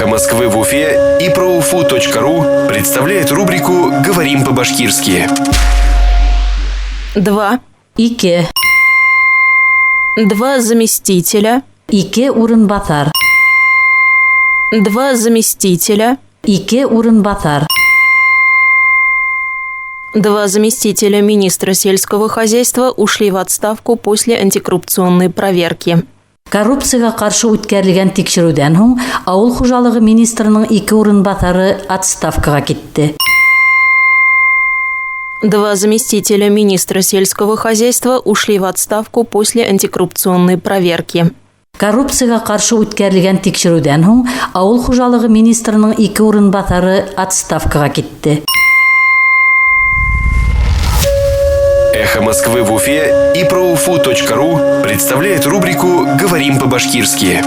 «Эхо Москвы» в Уфе и проуфу.ру представляет рубрику «Говорим по-башкирски». Два. Ике. Два заместителя. Ике урынбаҫар. Два заместителя. Ике урынбаҫар. Два заместителя министра сельского хозяйства ушли в отставку после антикоррупционной проверки. Коррупцияға ҡаршы үткәрелгән тикшереүҙән һуң ауыл хужалығы министрының ике урынбаҫары отставкаға китте. Два заместителя министра сельского хозяйства ушли в отставку после антикоррупционной проверки. Коррупцияға ҡаршы үткәрелгән тикшереүҙән һуң ауыл хужалығы министрының ике урынбаҫары отставкаға китте. «Эхо Москвы» в Уфе и проуфу.ру представляет рубрику «Говорим по-башкирски».